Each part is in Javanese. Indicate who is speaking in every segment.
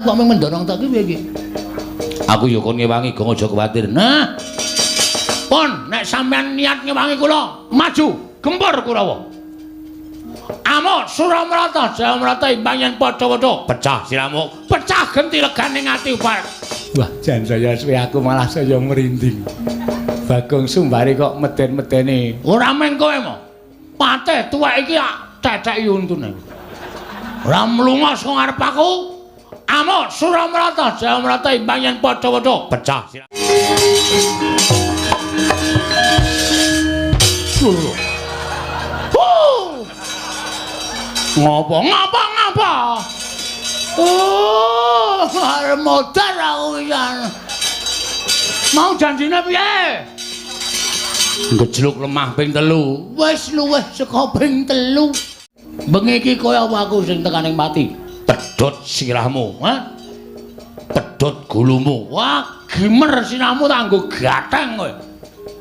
Speaker 1: Kok mung mendorong tok ki piye iki? Aku ya kon ngewangi, Gong, aja kuwatir. Nah. Pun nek sampean niat ngewangi kula, maju gempur Kurawa. Amuk Suramrata, Jayamrata imbang yen padha-padha pecah siramu, pecah genti legane ati upar.
Speaker 2: Wah, jan saya suwe aku malah saya merinding. Bagong Sumbare kok meden-medeni.
Speaker 1: Ora meng kowe mo. Pateh tuwek iki ceceki untune. Ora mlunga saka ngarep aku. Amuk Suramrata, Jayamrata imbang yen padha-padha pecah siramu. Ngopo ngapa ngapa? Oh, arep modar aku pisan. Mau janjine piye? Ngejluk lemah ping 3. Wis luwih saka ping 3. Bengi iki kaya apa aku sing tekaning pati? Pedhot sirahmu, ha? Pedhot gulumu. Wah, gimer sirahmu tak nggo gatheng kowe.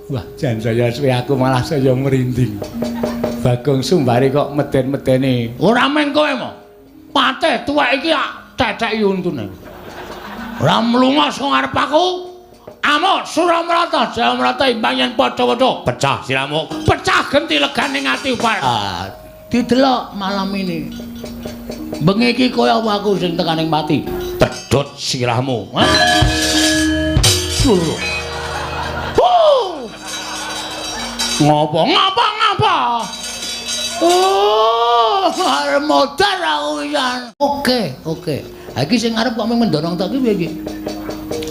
Speaker 2: Wah, jan saya suwe aku malah saya merinding. Bagong Sumbare kok meden-medeni.
Speaker 1: Ora meng kowe mo. Pateh tuwek iki ceceki untune. Ora mlunga saka ngarep aku. Amuk Suramrata, Jayamrata imbang yen padha-padha pecah siramu, pecah genti legane ati upar. Ah, didelok malam ini. Bengi iki kaya apa aku sing tekaning pati? Pedhot sirahmu, ha? Ngopo ngapa ngapa? Oh, arep modar aku pisan. Oke, oke. Ha iki sing arep kok mung mendorong tok ki piye iki?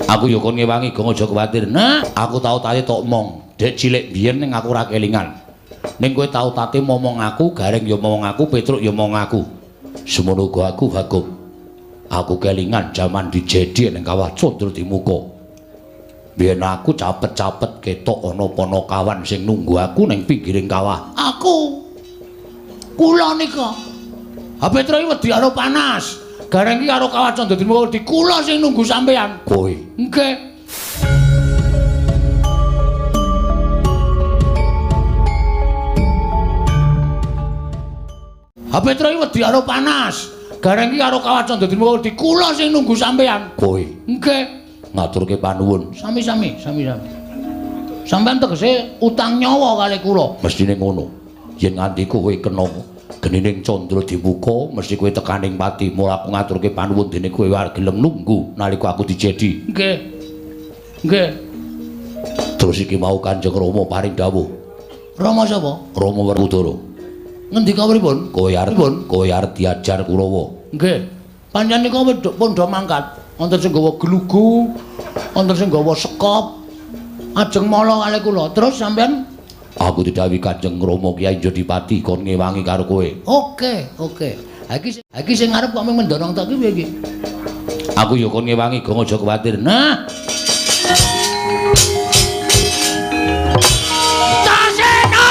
Speaker 1: Aku ya kon ngewangi, Gong, aja kuwatir. Nah, aku tau tate tok omong. Dek cilik biyen ning aku ora kelingan. Ning kowe tau tate momong aku, Gareng ya momong aku, Petruk ya momong aku. Semono uga aku, Bagong. Aku kelingan jaman dijedi ning kawah Condro Dimuka. Biyen aku capet-capet ketok ana panakawan sing nunggu aku ning pinggiring kawah. Aku kula nika. Ha Petruk iki wedi karo panas. Gareng iki karo kawah Condro Dimuka wedi kula sing nunggu sampean. Kowe. Nggih. Ha Petruk iki wedi karo panas. Gareng iki karo kawah Condro Dimuka wedi kula sing nunggu sampean. Kowe. Nggih. Ngaturke panuwun. Sami-sami, sami-sami. Sampeyan tegese utang nyawa kali kula. Mestine ngono. Yen nganti kowe kena genining Condro Dimuka, mesti kowe tekaning pati. Mula aku ngaturke panuwun dene kowe arep gelem nunggu nalika aku dijedi. Nggih. Nggih. Terus iki mau Kanjeng Rama paring dawuh. Rama sapa? Rama Werkudara. Ngendika pripun? Kowe arep kowe arep diajar Kurawa. Nggih. Pancen nika pun do mangkat. Wonten sing gawa glugu, wonten sing gawa sekop. Ajeng mala kalih kula. Terus sampean aku didhawuhi Kanjeng Rama Kyai Jodipati kon ngewangi karo kowe. Oke, oke. Ha iki sing arep kok mung mendorong tok ki piye iki? Aku ya kon ngewangi, Gong, aja kuwatir. Nah. Tasena!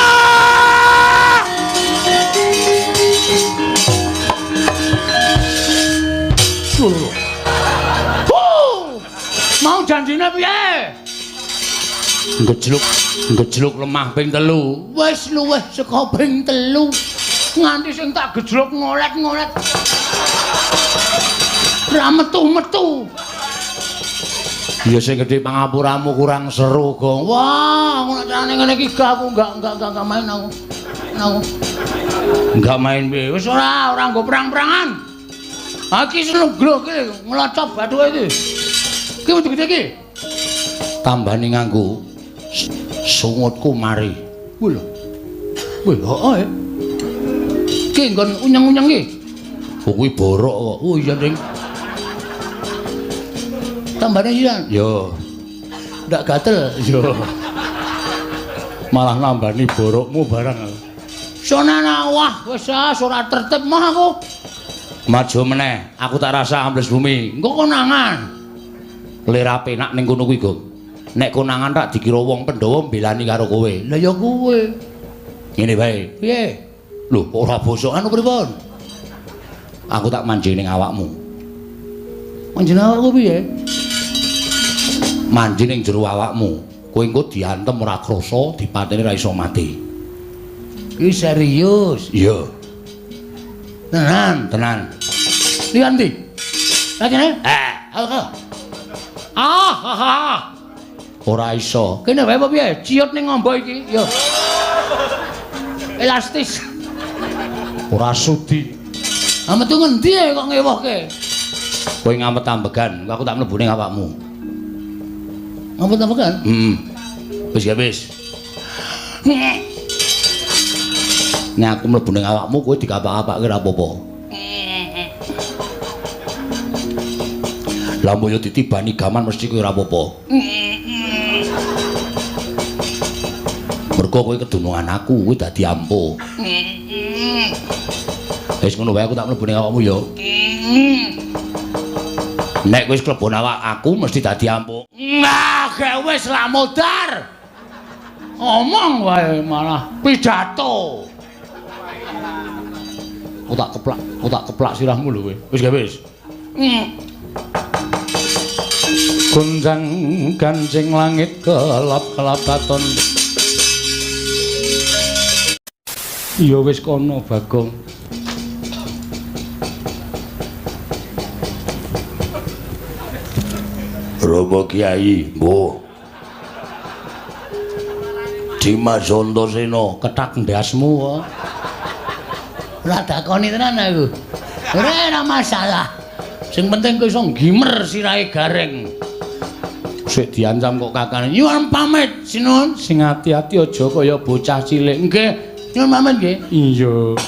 Speaker 1: Mau janjine piye? Ngejluk, ngejluk lemah ping 3. Wis luwih saka ping 3. Nganti sing tak gejluk ngolet-ngolet. Ra metu-metu. Ya sing gedhe pangapuramu kurang seru, Gong. Wah, ngono carane ngene iki gak aku enggak main aku. Aku enggak main piye. Wis ora nggo perang-perangan. Ha iki seneng iki nglocop bathuke iki. Iki wedi gede iki. Tambane nganggo sungutku mari. Kuwi lho. Kuwi heeh. Iki nggon unyeng-unyeng iki. Oh kuwi borok kok. Oh iya, Ding. Tambane iya. Yo. Ndak gatel.
Speaker 2: Yo. Malah nambani borokmu barang.
Speaker 1: Sonana wah wis ora tertib mah aku. Maju meneh, aku tak rasa ambles bumi. Engko konangan. Lera penak ning kono kuwi, Gong. Nek konangan tak dikira wong Pandhawa mbelani karo kowe. Lah ya kowe. Ngene wae. Piye? Lho, ora bosok anu pripun? Aku tak manjing ning awakmu. Manjing awakku piye? Manjing ning jero awakmu. Kowe engko diantem ora krasa, dipateni ra iso mati. Iki serius? Iya. Tenan, tenan. Liyan ndi? Kene. Ah, ah, ah. Ora iso. Kene wae apa piye? Ciut ning ngombo iki. Yo. Elastis. Ora sudi. Ah metu ngendi kok ngewohke? Kowe ngamet ambegan, aku tak mlebu ning awakmu. Ngamet ambegan? Heeh. Wis ya wis. Nek aku mlebu ning awakmu kowe dikapak-kapake ora apa-apa. Lah mbok yo ditibani gaman mesti kowe ora apa-apa. Mergo kowe kedunungan aku, kowe dadi ampuh. Wis ngono wae aku tak mlebu ning awakmu ya. Nek wis klebon awak aku mesti dadi ampuh. Nah, gek wis lah modar. Omong wae malah pidato. Aku tak keplak sirahmu lho kowe. Wis gak wis.
Speaker 2: Gonjang kancing langit kelap-kelap katon. Ya wis kono Bagong.
Speaker 1: Romo Kiai, mbuh. Dimas Antasena kethak ndasmu kok. Ora dakoni tenan aku. Ora masalah. Sing penting kowe iso nggimer sirahe Gareng.
Speaker 2: Sik diancam kok kakane.
Speaker 1: Nyuwun pamit, Sinun.
Speaker 2: Sing ati-ati aja kaya bocah cilik.
Speaker 1: Nggih, nyuwun pamit nggih.
Speaker 2: Iya.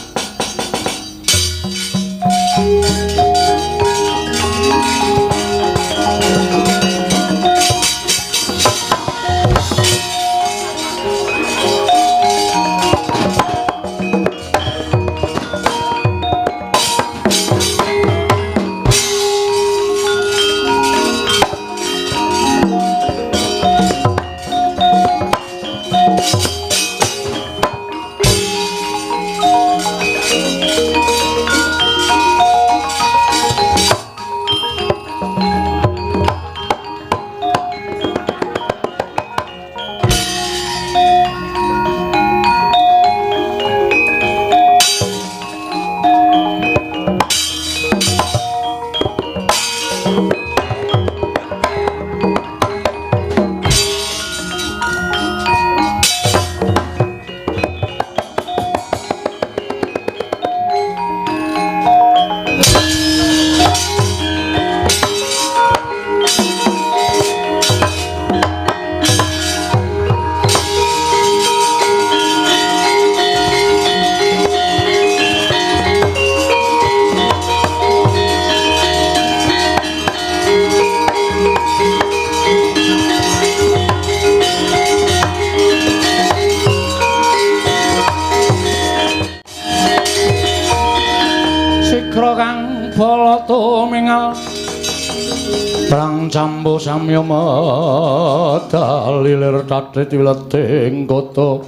Speaker 2: Cambo samya medal lilir tatit wileting kota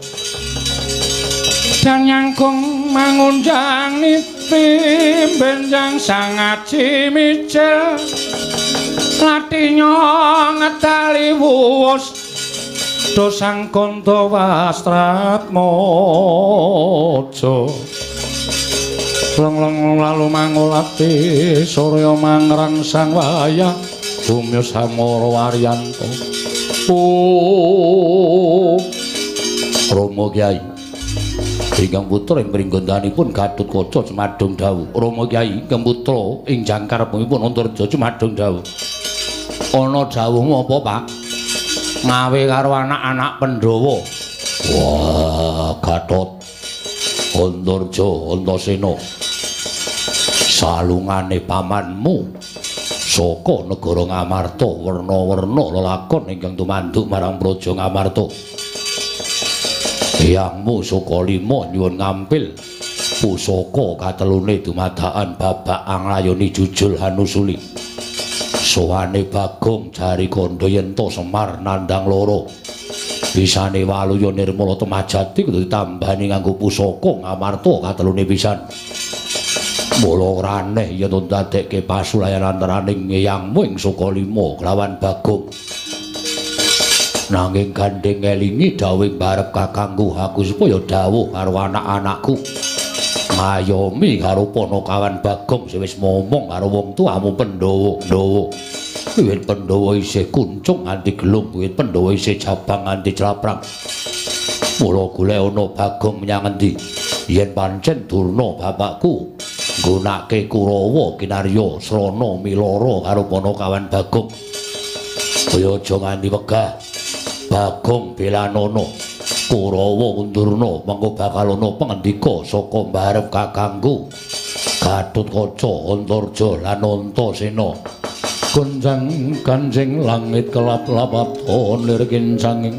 Speaker 2: dan nyangkung mangunjang niti benjang sangaji mijil latinya ngedali wuwus dosang kanca wastratmojo long-long lalu mangulati surya mangrangsang wayah Bumyo Samara Waryanto.
Speaker 1: Oh. Rama Kyai ingkang putra ing pringgondanipun Gatotkaca cumadung dawuh. Rama Kyai ingkang putra ing jangkar-pun Antarja cumadung dawuh. Ana dawuhmu apa, Pak? Ngawe karo anak-anak Pandhawa. Wah, Gatot Antarja Antasena. Salungane pamanmu saka negara Ngamarta werna-werna lelakon ingkang tumanduk marang Praja Ngamarta. Eyangmu Sukalima nyuwun ngampil pusaka katelune dumadakan babak anglayoni jujul hanusuli. Sowane Bagong jari kandha yen to Semar nandhang loro. Bisane Waluya Nirmala Temajati kudu ditambani nganggo pusaka Ngamarta katelune pisan. Mula ora aneh yen ndadekke pasulayan antaraning eyangmu ing Sukalima kelawan Bagong. Nanging gandeng ngelingi dawuh barep kakangku aku supaya dawuh karo anak-anakku. Ngayomi karo Panakawan Bagong sing wis momong karo wong tuamu Pandhawa. Ndawa. Wiwit Pandhawa isih kuncung nganti gelung, wiwit Pandhawa isih jabang nganti claprang. Mula golek ana Bagong menyang endi? Yen pancen Durna bapakku nggunake Kurawa kinarya srana milara karo Panakawan Bagong. Kaya aja nganti wegah. Bagong belanana Kurawa undurna mengko bakal ana pangendika saka mbarep kakangku Gatotkaca, Antarja lan Antasena.
Speaker 2: Gonjang ganjing langit kelap-lapaton lir kincanging.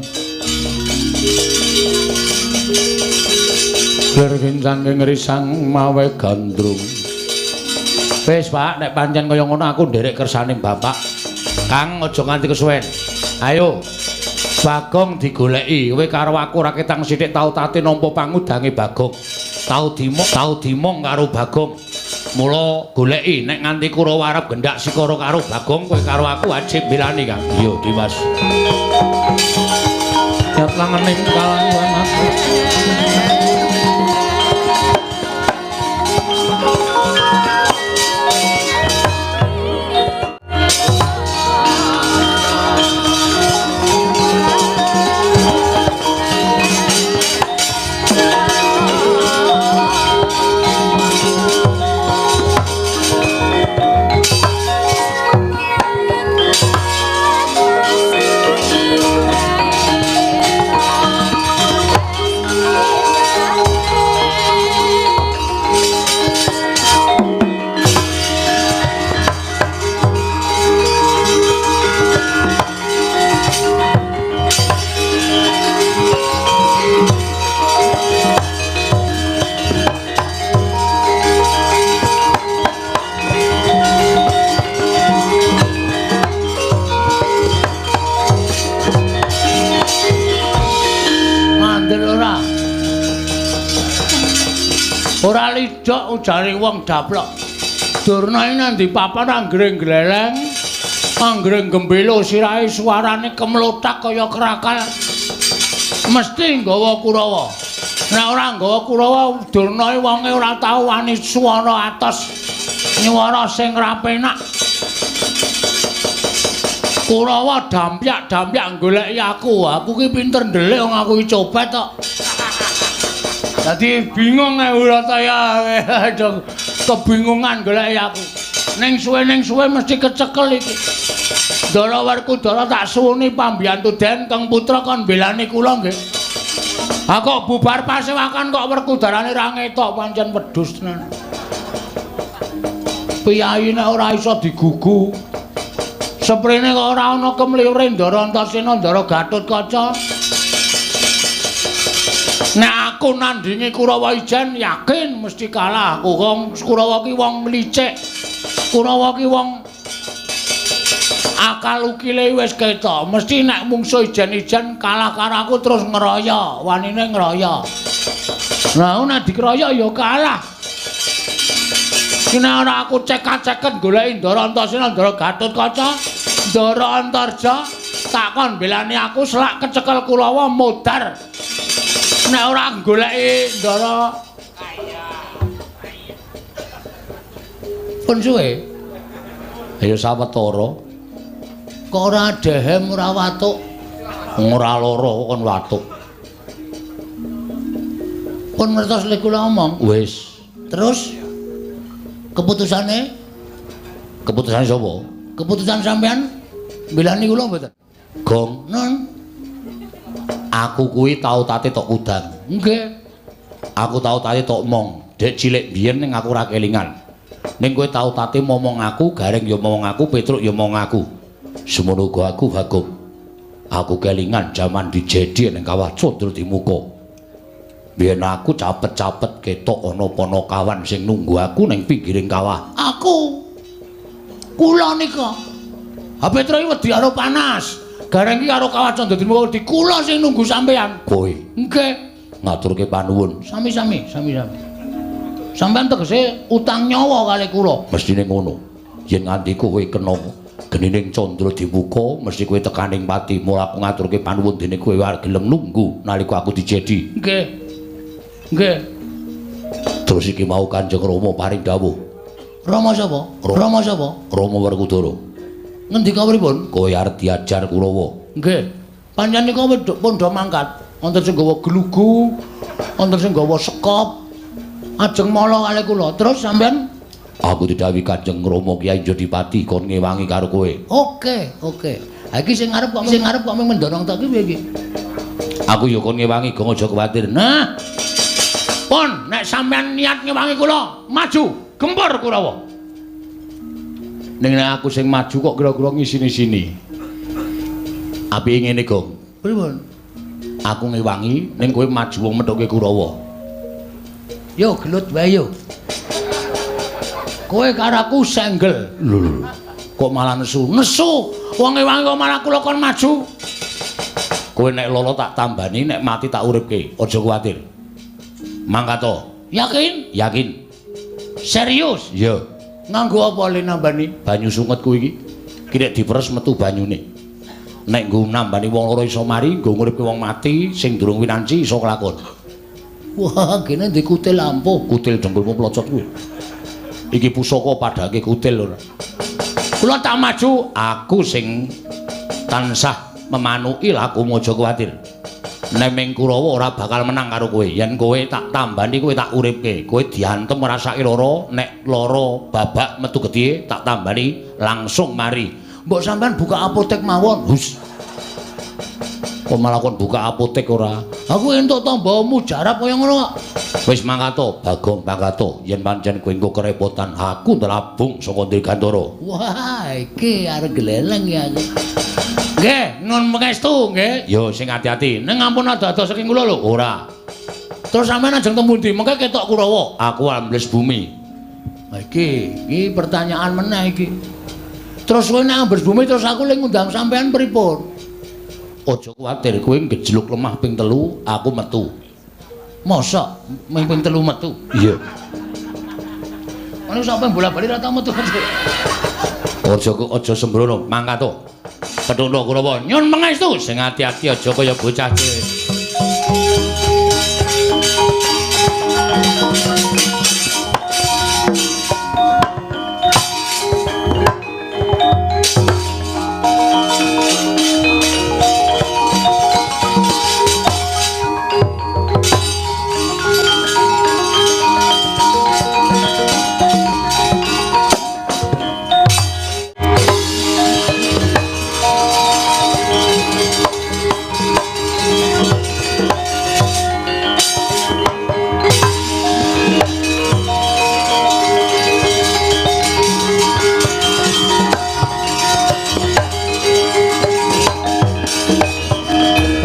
Speaker 2: Lir kincanging risang mawe gandrung.
Speaker 1: Wis Pak, nek pancen kaya ngono aku nderek kersane bapak. Kang aja nganti kesuwen. Ayo Bagong digoleki, kowe karo aku ora ketang sithik tau tate nampa pangudange Bagong. Tau dimong karo Bagong. Mula goleki nek nganti Kurawa arep gendak sikara karo Bagong, kowe karo aku wajib belani, Kang. Iya, Dimas.
Speaker 2: Nyat langening kalangan aku.
Speaker 1: Ora lidok ujare wong daplok. Durna iki nang ndi papan anggere gleleng, anggere gembelo sirahe suarane kemlothak kaya krakal. Mesti nggawa Kurawa. Nek ora nggawa Kurawa, Durna iki wonge ora tau wani swara atos. Nyuwara sing ra penak. Kurawa dampyak-dampyak goleki aku. Aku ki pinter ndelik wong aku iki cobet kok. Dadi bingung ae Urataya, kebingungan goleki aku. Ning suwe mesti kecekel iki. Ndara Werkudara tak suwuni pambiyantu Den Kang Putra kon belani kula nggih. Ha kok bubar pasewakan kok Werkudarane ra ngetok pancen wedhus tenan. Piyayi nek ora iso digugu. Seprene kok ora ana kemliure Ndara Antasena Ndara Gatotkaca. Nek aku nandingi Kurawa ijen yakin mesti kalah aku. Wong Kurawa ki wong licik. Kurawa ki wong akal ukile wis ketok. Mesti nek mungsuh ijen-ijen kalah karo aku terus ngeroyo, wanine ngeroyo. Lah nek dikeroyo ya kalah. Nek ora aku cekak-ceket goleki Ndara Antasena, Ndara Gatotkaca, Ndara Antarja, tak kon belani aku selak kecekel Kurawa modar. Nek ora goleki Ndara pun suwe.
Speaker 2: Ya sawetara.
Speaker 1: Kok ora dehem ora watuk?
Speaker 2: Ora lara kon watuk.
Speaker 1: Pun ngertos lek kula omong.
Speaker 2: Wis.
Speaker 1: Terus keputusane?
Speaker 2: Keputusane sapa?
Speaker 1: Keputusan sampean mbelani kula mboten?
Speaker 2: Gong.
Speaker 1: Non.
Speaker 2: Aku kuwi tau tate tok udan.
Speaker 1: Nggih.
Speaker 2: Aku tau tate tok mong. Dek cilik biyen ning aku ora kelingan. Ning kowe tau tate momong aku, Gareng ya momong aku, Petruk ya momong aku. Semono uga aku Bagong. Aku kelingan jaman dijedi ning kawah Candra Dimuka. Biyen aku capet-capet ketok ana panakawan sing nunggu aku ning pinggiring kawah.
Speaker 1: Aku. Kula nika. Ha Petruk iki wedi karo panas. Gareng iki karo kawah Candra Dimuka wedi kula sing nunggu sampean.
Speaker 2: Kowe.
Speaker 1: Nggih.
Speaker 2: Ngaturke panuwun.
Speaker 1: Sami-sami, sami-sami. Sampean tegese utang nyawa kali kula.
Speaker 2: Mestine ngono. Yen nganti kowe kena genining Candra Dimuka, mesti kowe tekaning pati. Mula aku ngaturke panuwun dene kowe arep gelem nunggu nalika aku dijedi.
Speaker 1: Nggih. Nggih.
Speaker 2: Terus iki mau Kanjeng Rama paring dawuh.
Speaker 1: Rama sapa? Rama sapa?
Speaker 2: Rama Werkudara.
Speaker 1: Ngendika pripun?
Speaker 2: Kowe arep diajar Kurawa.
Speaker 1: Nggih. Pancen nika pun do mangkat. Wonten sing gawa glugu, wonten sing gawa sekop. Ajeng mala kalih kula. Terus sampean?
Speaker 2: Aku didhawuhi Kanjeng Rama Kyai Jodipati kon ngewangi karo kowe.
Speaker 1: Oke, oke. Ha iki sing arep kok mung mendorong tok iki piye iki?
Speaker 2: Aku ya kon ngewangi, gong aja kuwatir.
Speaker 1: Nah. Pun nek sampean niat ngewangi kula, maju, gempur Kurawa.
Speaker 2: Ning nek aku sing maju kok kira-kira ngisini-sini. Apike ngene, Gong.
Speaker 1: Pripun?
Speaker 2: Aku ngewangi ning kowe maju wong methuke Kurawa.
Speaker 1: Yo gelut wae yo. Kowe karo aku senggel.
Speaker 2: Lho, kok malah nesu?
Speaker 1: Nesu. Wong ngewangi kok malah kula kon maju.
Speaker 2: Kowe nek lolo tak tambani, nek mati tak uripke. Aja kuwatir. Mangkat to.
Speaker 1: Yakin?
Speaker 2: Yakin.
Speaker 1: Serius?
Speaker 2: Iya.
Speaker 1: Nganggo apa le nambani?
Speaker 2: Banyu sunget kuwi iki. Ki nek diperes metu banyune. Nek nggo nambani wong loro iso mari, nggo nguripke wong mati sing durung winanci iso kelakon.
Speaker 1: Wah, kene ndek kutil ampuh.
Speaker 2: Kutil dengkulmu plocot kuwi. Iki pusaka padhake kutil ora. Kula tak maju, aku sing tansah memanuki lakumu, aja kuwatir. Neming Kurawa ora bakal menang karo kowe. Yen kowe tak tambani, kowe tak uripke. Kowe diantem ngrasake lara, nek lara babak metu getih tak tambani langsung mari.
Speaker 1: Mbok sampean buka apotek mawon.
Speaker 2: Hus. Kok malah kon buka apotek ora?
Speaker 1: Aku entuk tamba mujarab kaya ngono kok.
Speaker 2: Wis mangkato, Bagong mangkato. Yen pancen kowe engko kerepotan, aku ndelabung saka Dirgantara.
Speaker 1: Wah, iki arep gleleng ya aku. Nggih, nun pangestu nggih.
Speaker 2: Yo sing ati-ati.
Speaker 1: Ning ampun ado-ado saking kula lho.
Speaker 2: Ora.
Speaker 1: Terus sampean ajeng temu ndi? Mengke ketok Kurawa.
Speaker 2: Aku ambles bumi.
Speaker 1: Ha iki, iki pertanyaan meneh iki. Terus kowe nek ambles bumi terus aku le ngundang sampean pripun?
Speaker 2: Aja kuwatir, kowe ngejluk lemah ping 3, aku metu.
Speaker 1: Mosok ping 3 metu?
Speaker 2: Iya.
Speaker 1: Ono sampe bola-bali ra tau metu.
Speaker 2: Aja sembrono, mangkat to. Pethuno Kurawa,
Speaker 1: nyun pangestu
Speaker 2: sing ati-ati aja kaya bocah cilik.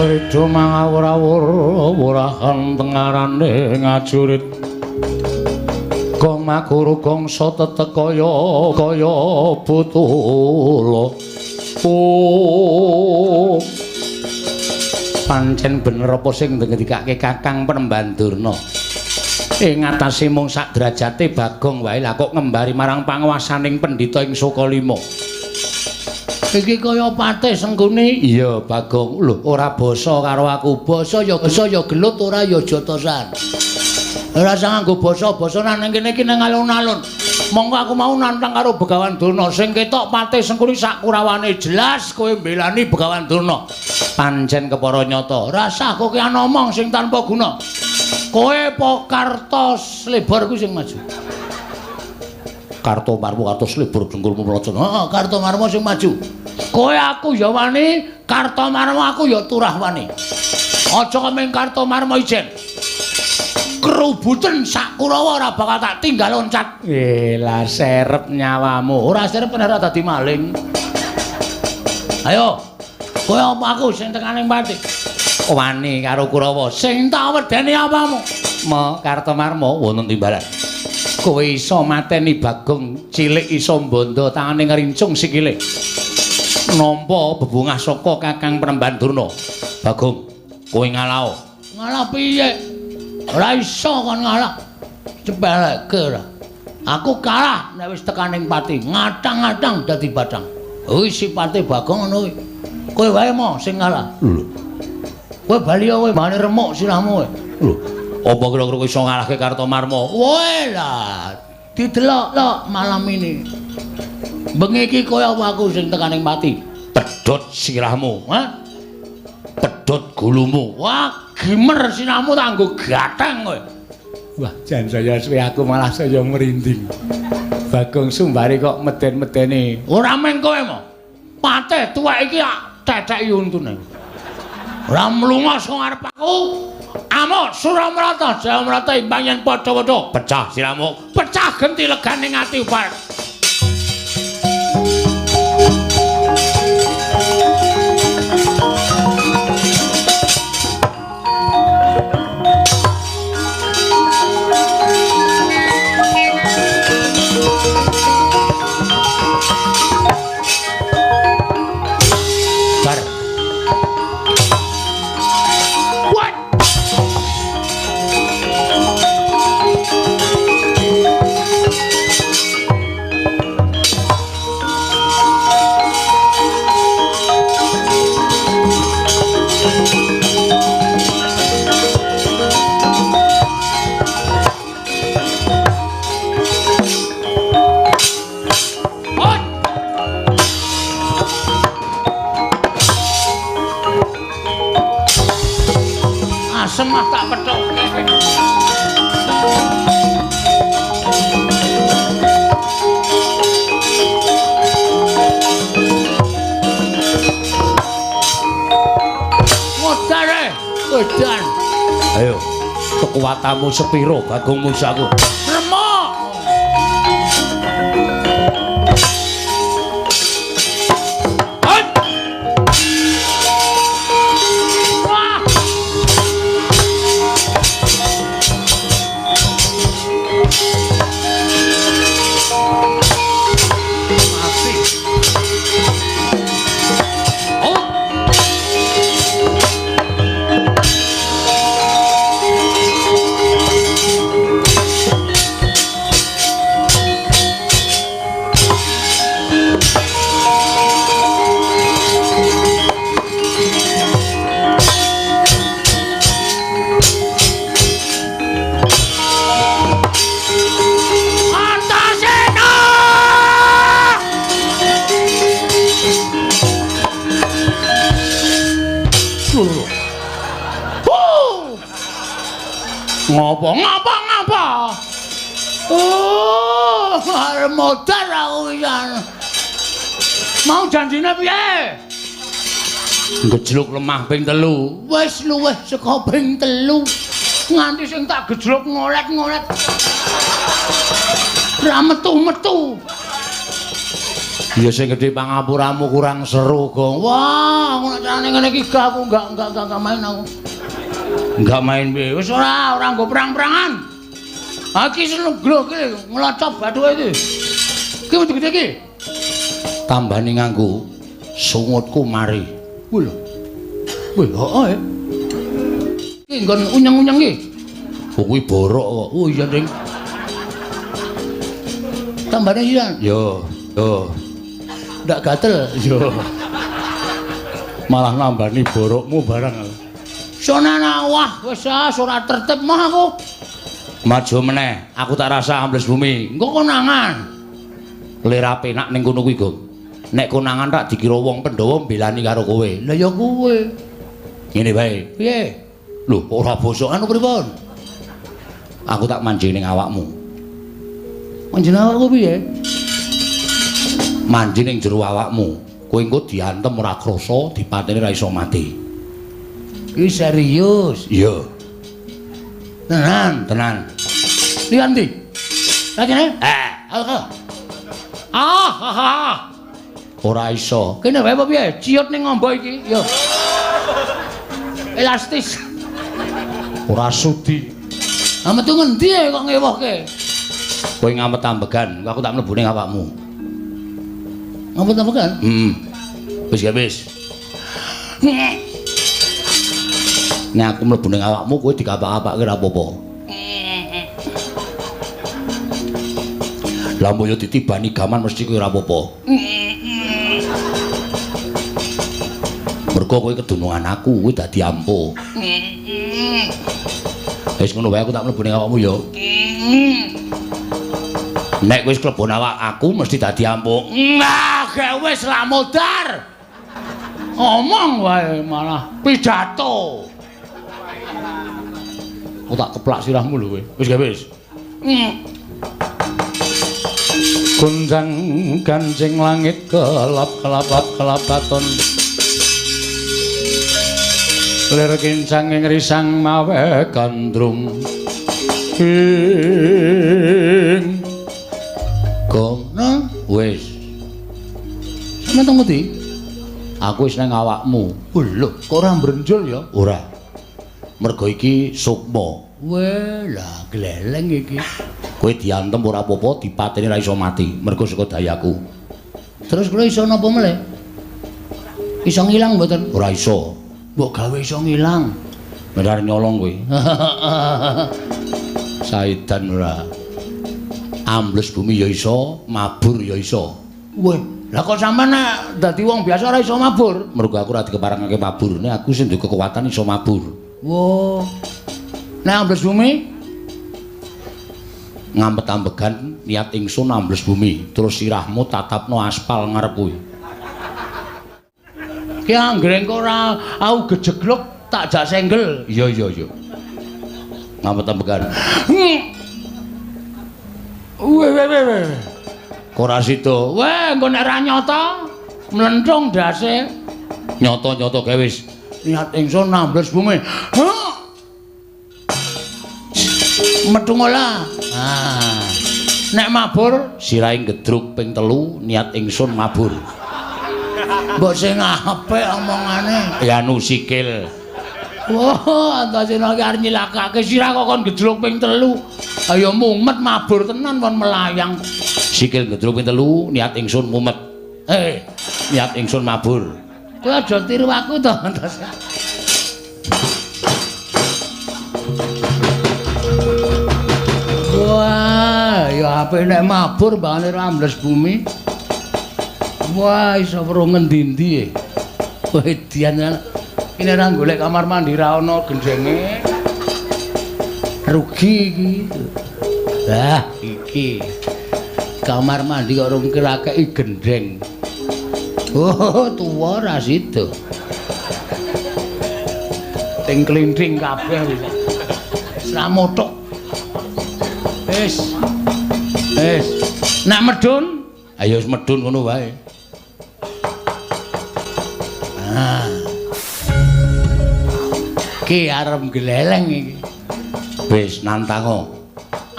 Speaker 2: Rido mangawur-awur wurahan tengarane ngajurit. Gong makuru gongso tetek kaya kaya butula. Oh. Pancen bener apa sing ngendikake Kakang Penemban Durna. Ing atase mung sak derajate Bagong wae lah kok ngembari marang panguwasaning pendhita ing Sukalima.
Speaker 1: Iki kaya patih Sengkuni.
Speaker 2: Iya, Bagong. Lho, ora basa karo aku.
Speaker 1: Basa ya basa ya gelut ora ya jotosan. Ora usah nganggo basa-basa nang kene iki nang alun-alun. Monggo aku mau nantang karo Begawan Durna. Sing ketok patih Sengkuni sak kurawane jelas kowe mbelani Begawan Durna.
Speaker 2: Pancen kepara nyata.
Speaker 1: Rasah kowe ngomong sing tanpa guna. Kowe po Karto Slebor kuwi sing maju.
Speaker 2: Karto Marmo Karto Slebor dengkulmu mlocot.
Speaker 1: Heeh, Karto Marmo sing maju. Kowe aku ya wani, Karto Marmo aku ya turah wani. Aja kemeng Karto Marmo ijen. Kerubuten sak Kurawa ora bakal tak tinggal loncat.
Speaker 2: Lah serep nyawamu.
Speaker 1: Ora serep ora dadi maling. Ayo. Kowe apa aku sing tekaning pati?
Speaker 2: Wani karo Kurawa.
Speaker 1: Sing tak wedeni apamu?
Speaker 2: Mo Karto Marmo wonten timbalan. Kowe iso mateni Bagong cilik iso mbondo tangane ngrincung sikile. Nampa bebungah saka Kakang Penemban Durna. Bagong, kowe ngalao.
Speaker 1: Ngalah piye? Ora iso kon ngalah. Cepeleke ora. Aku kalah nek wis tekaning pati, ngatang-ngatang dadi batang. Kuwi sipate Bagong ngono kuwi. Kowe wae mo sing ngalah.
Speaker 2: Lho.
Speaker 1: Kowe bali kowe mbane remuk sirahmu kowe.
Speaker 2: Lho.
Speaker 1: Apa kira-kira kowe iso ngalahke Kartomarma? Woe lah, didelok malam ini. Bengi iki kaya apa aku sing tekaning pati? Pedhot sirahmu, ha? Pedhot gulumu. Wah, gimer sirahmu tak nggo gatheng kowe.
Speaker 3: Wah, jan saya suwe aku malah saya merinding. Bagong Sumbari kok meden-medeni.
Speaker 1: Ora meng kowe mo. Patih tuwek iki ceceki untune. Ora mlunga saka ngarep aku. Amuk Suramrata, Jayamrata imbang yen padha-padha. Pecah sirahmu, pecah genti legane ati upar. Bar. What? What? Asem ah tak pethoke. Modar e, edan.
Speaker 2: Ayo, kekuatanmu sepiro Bagong Musaku?
Speaker 1: Remuk. Hot. Wah. Mati. Oh. Antasena! Lho. Huh. Ngopo ngapa ngapa? Oh, arep modar aku pisan. Mau janjine piye?
Speaker 2: Gejluk lemah ping 3.
Speaker 1: Wis luwih saka ping 3. Nganti sing tak gejluk ngolet-ngolet. Ra metu-metu.
Speaker 2: Ya sing gedhe pangapuramu kurang seru, Gong.
Speaker 1: Wah, aku nek carane ngene iki gak aku enggak main aku.
Speaker 2: Enggak main piye?
Speaker 1: Wis ora nggo perang-perangan. Ha iki seneng glo iki nglocop bathuke iki. Iki wedi gede iki.
Speaker 2: Tambani nganggo sungutku mari.
Speaker 1: Kuwi lho. Wih, heeh. Iki nggon unyeng-unyeng iki.
Speaker 2: Oh, kuwi borok kok.
Speaker 1: Oh iya, Ding. Tambane iya.
Speaker 2: Yo, yo.
Speaker 1: Ndak gatel.
Speaker 2: Yo. Malah nambani borokmu barang.
Speaker 1: Sonana wah wis ah ora tertib mah aku.
Speaker 2: Maju meneh, aku tak rasa ambles bumi.
Speaker 1: Engko konangan.
Speaker 2: Lera penak ning kono kuwi, Gong. Nek konangan tak dikira wong Pandhawa mbelani karo kowe.
Speaker 1: Lah ya kowe.
Speaker 2: Ngene wae.
Speaker 1: Piye?
Speaker 2: Lho, ora bosokan pripun? Aku tak manjing ning awakmu.
Speaker 1: Manjing awakku piye?
Speaker 2: Manjing ning jero awakmu. Kowe engko diantem ora krasa, dipateni ra iso mati.
Speaker 1: Iki serius.
Speaker 2: Iya.
Speaker 1: Tenan,
Speaker 2: tenan.
Speaker 1: Liyan ndi? Lah kene?
Speaker 2: Eh,
Speaker 1: Ah, ah, ah.
Speaker 2: Ora iso.
Speaker 1: Kene wae apa piye? Ciut ning ngombo iki. Yo. Elastis.
Speaker 2: Ora sudi.
Speaker 1: Ah metu ngendi e kok ngewohke?
Speaker 2: Kowe ngamet ambegan, aku tak mlebu ning awakmu.
Speaker 1: Ngamet ambegan?
Speaker 2: Heeh. Wis ya wis. Nek aku mlebu ning awakmu kowe dikapak-kapake ora apa-apa. Lah mbok yo ditibani gaman mesti kowe ora apa-apa. Mergo kowe kedunungan aku, kowe dadi ampuh. Wis ngono wae aku tak mlebu ning awakmu ya. Nek wis klebon awak aku mesti dadi ampuh. Nah, gek wis lah modar. Omong wae malah pidato. Aku tak keplak sirahmu lho kowe. Wis gak wis.
Speaker 1: Gonjang ganjing langit kelap-kelap kelapaton. Lir kincang ing risang mawe gandrung. Ing
Speaker 2: gono wis. Sampeyan teng ngendi? Aku wis nang awakmu. Lho, kok ora mbrenjul ya? Ora. Mergo iki sukma. Weh, lah gleleng iki. Kowe diantem ora apa-apa, dipateni ora iso mati, mergo saka dayaku. Terus kula iso napa meleh? Iso ngilang mboten? Ora iso. Mbok gawe iso ngilang. Bener nyolong kowe. Saidan ora. Ambles bumi ya iso, mabur ya iso. Weh, lah kok sampean nek dadi wong biasa ora iso mabur? Mergo aku ora dikeparengake mabur. Nek aku sing duwe kekuatan iso mabur. Wah. Nek ambles bumi ngampet-ambegan niat ingsun ambles bumi, terus sirahmu tatapno aspal ngarep kuwi. Ki anggere engko ora aku gejegluk tak jak senggel. Iya iya iya. Ngampet-ambegan. Weh weh weh. Kok ora sida? Weh, engko nek ora nyata mlenthung ndase. Nyata-nyata gawe wis. Niat ingsun ambles bumi. Metu ngolah. Ah. Nek mabur sirahe gedruk ping 3 niat ingsun mabur. Mbok sing apik omongane. Ya anu sikil. Wah, Antasena iki arep nyilakake sirah kok kon gedruk ping 3. Ayo mumet mabur tenan kon melayang. Sikil gedruk ping 3 niat ingsun mumet. Niat ingsun mabur. Kowe aja tiru aku to, Antasena. Wah, ya apik nek mabur mbangane ora ambles bumi. Wah, iso weruh ngendi-endi e. Wedian iki nek ora golek kamar mandi ra ono gendenge. Rugi iki. Lah, iki. Kamar mandi kok rung kirakeki gendeng. Oh, tuwa ra sida. Ting klinting kabeh wis. Ora mothok. Wis. Wis. Nek medun, ayo wis medun ngono wae. Ah. Ki arep gleleng iki. Wis nantango.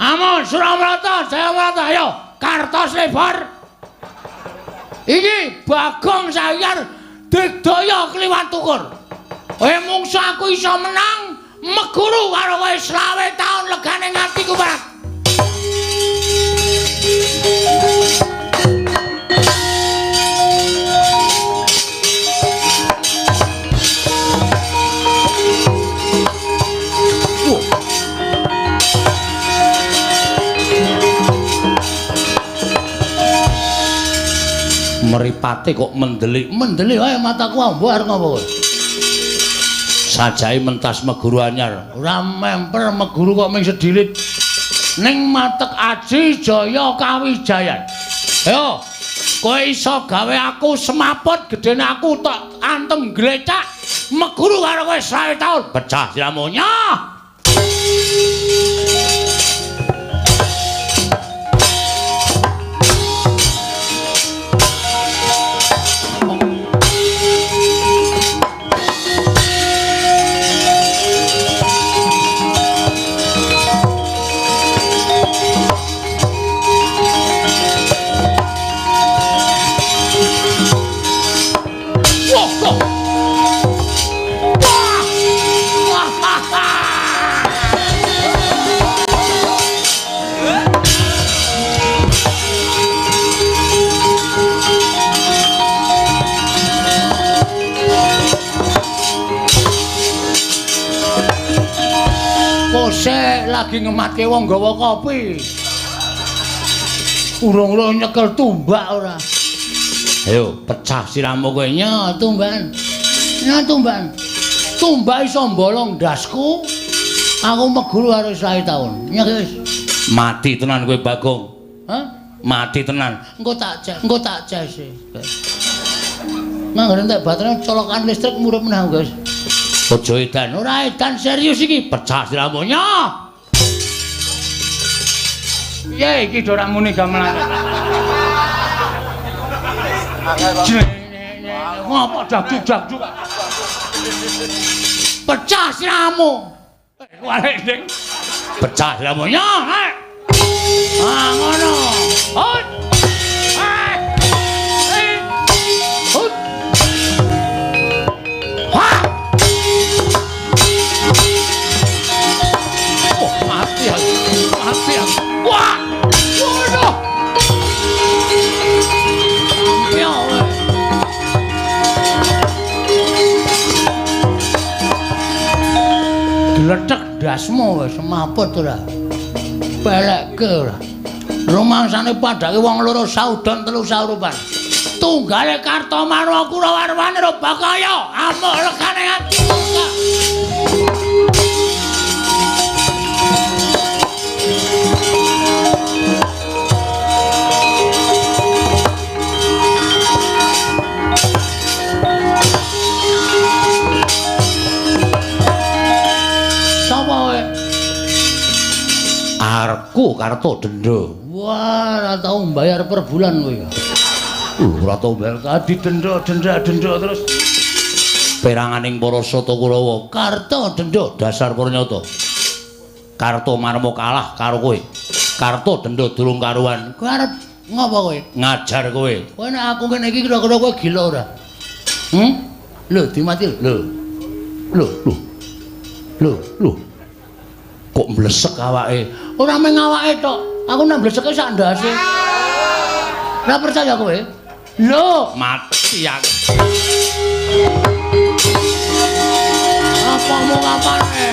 Speaker 2: Amon Suramrata, Jayamrata, ayo kartos lebar. Iki Bagong Sayar digdaya kliwat tukur. Kowe mungsu aku iso menang meguru karo kowe 25 taun legane ngatiku, Pak. Mripate kok mendelik, mendelik wae mataku ambo arep ngopo kowe? Sajae mentas meguru anyar. Ora memper meguru kok ming sedilit. Ning matek aji jaya kawijayan. Ayo, kowe iso gawe aku semaput gedene aku tak antem glecak meguru karo kowe 100 taun. Pecah siramu nyoh. Kose lagi ngematke wong gawa kopi. Urung-urung nyekel tumbak ora. Ayo pecah siramu kowe. Nyo tumbakan. Nyo tumbakan. Tumbak iso mbolong ndasku.
Speaker 1: Aku meguru karo 20 taun. Nyek wis.
Speaker 2: Mati tenan kowe Bagong.
Speaker 1: Hah?
Speaker 2: Mati tenan.
Speaker 1: Engko tak cek, engko tak ces. Nganggone entek baterainya colokan listrik murup meneh, Guys.
Speaker 2: Aja edan.
Speaker 1: Ora edan serius iki,
Speaker 2: pecah siramu nyoh.
Speaker 3: Piye iki ora muni gamelan. Ngopo dak-dak-dak.
Speaker 1: Pecah siramu.
Speaker 3: Wale ding.
Speaker 2: Pecah siramu nyoh.
Speaker 1: Ah ngono.
Speaker 3: Hot.
Speaker 1: Hot. Wah.
Speaker 3: Oh, mati aku. Mati aku.
Speaker 1: Wah. Waduh. Ya. Gletek dasmu wis semaput ora. Belekke ora. Rumangsane padake wong loro saudon telu saurupan. Tunggale Kartomarwa Kurawarwane Bakaya amuk legane ati. Sapa kowe?
Speaker 2: Arku Karto Dendo.
Speaker 1: Wah, ora tau mbayar per bulan kowe.
Speaker 2: Ora tau mbayar
Speaker 3: didendo, denda, dendo terus.
Speaker 2: Peranganing para Sata Kurawa,
Speaker 1: Karto Dendo
Speaker 2: dasar purnyata. Karto Marmo kalah karo kowe. Karto Dendo durung karuan.
Speaker 1: Kowe arep ngopo kowe?
Speaker 2: Ngajar kowe.
Speaker 1: Kowe nek aku ngene iki kira-kira kowe gila ora? Lho, dimati lho.
Speaker 2: Lho, lho. Lho, lho. Kok mlesek awake?
Speaker 1: Ora mung awake tok. Aku nek mleseke sak ndase. Ora percaya kowe? Lho,
Speaker 2: mati aku.
Speaker 1: Apa mau kapane?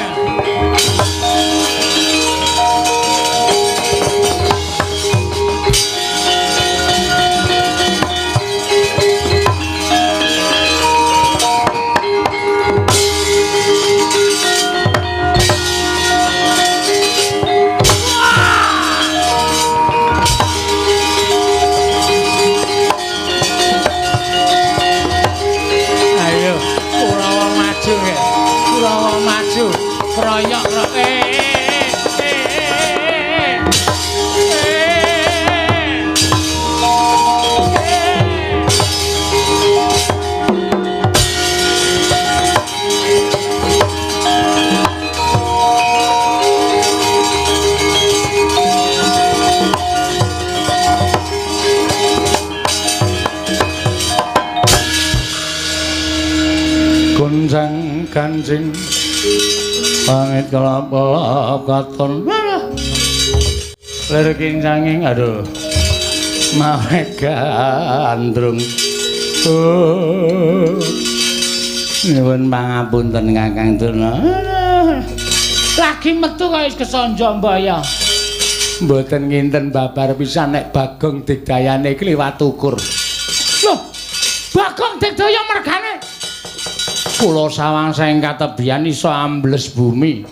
Speaker 3: Goncang kancing pangit kelap-kelap katon lir kincanging aduh mawe gandrung. Oh, nyuwun pangapunten Kakang Durna.
Speaker 1: Lagi metu kaya wis kesanja mbaya.
Speaker 3: Mboten nginten babar pisan nek Bagong Digdayane iki liwat ukur.
Speaker 1: Loh, Bagong Digdaya mergane
Speaker 3: kula sawang saking katebian iso ambles bumi.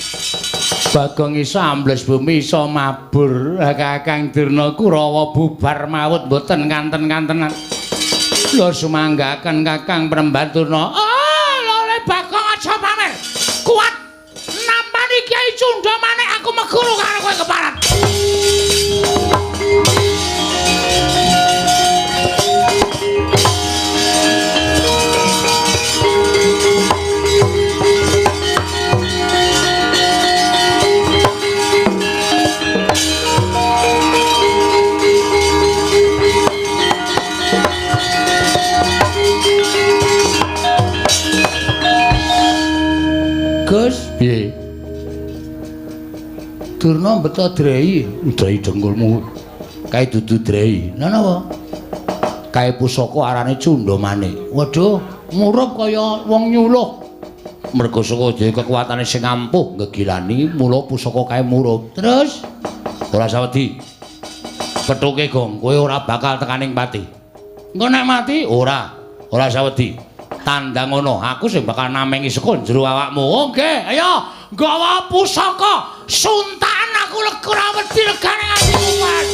Speaker 3: Bagong iso ambles bumi iso mabur. Kakang Durna Kurawa bubar mawut mboten kanten-kantenan. Lho sumanggaken Kakang Premban Durna.
Speaker 1: Oh, lho Bagong aja pamer. Kuat nampani Kyai Cundha Manik aku meguru karo kowe keparat. Gus,
Speaker 3: piye?
Speaker 1: Durna beto drei,
Speaker 2: drei dengkulmu. Kae dudu drei.
Speaker 1: Lha napa?
Speaker 2: Kae pusaka arane Cundha Manik.
Speaker 1: Waduh, murup kaya wong nyuluh.
Speaker 2: Merga saka dhewe kekuatane sing ampuh ngegilani, mula pusaka kae murup.
Speaker 1: Terus
Speaker 2: ora sawedi. Pethuke Gong, kowe ora bakal tekaning pati.
Speaker 1: Engko nek mati
Speaker 2: ora, ora sawedi. Tandang ngono, aku sing bakal namengi saka jero awakmu.
Speaker 1: Oke, ayo Nggawa pusaka suntakan aku ora wedi legane nganti kumat.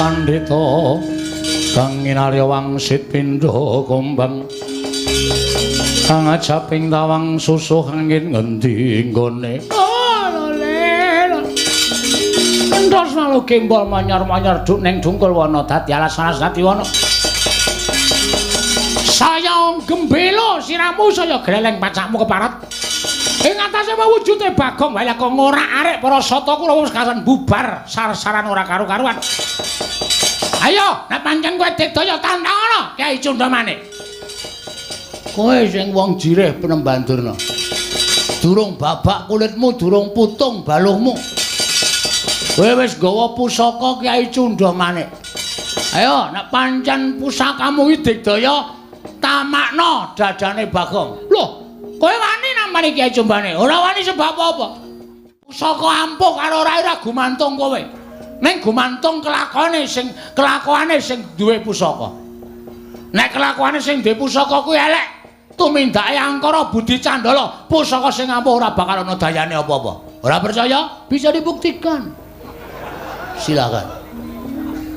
Speaker 2: Pandhita kang nginarya wangsit pindha kumbang kang ajaping tawang susuh angin ngendi nggone.
Speaker 1: Entos lalu gembol manyar-manyar duk ning dungkul wana dadi alas-alas dadi wana. Saya gembelo siramu saya greleng pacakmu keparat. Ing atase mawujude Bagong wae kok ngorak-arik para sata Kurawa wis kasan bubar sar-saran ora karu-karuan. Ayo, nek pancen kowe digdaya tantangana Kyai Cundamane.
Speaker 2: Kowe sing wong jirih Penemban Durna. Durung babak kulitmu, durung putung baluhmu. Kowe wis nggawa pusaka Kyai Cundamane. Ayo, nek pancen pusakamu iki digdaya tamakna dadane Bagong.
Speaker 1: Loh, kowe wani nampani Kyai Cundamane? Ora wani sebab apa? Pusaka ampuh karo ora gumantung kowe. Ning gumantung kelakone sing duwe pusaka. Nek kelakuane sing duwe pusaka kuwi elek, tumindake angkara budi candala, pusaka sing ampuh ora bakal ana dayane apa-apa.
Speaker 2: Ora percaya? Bisa dibuktikan. Silakan.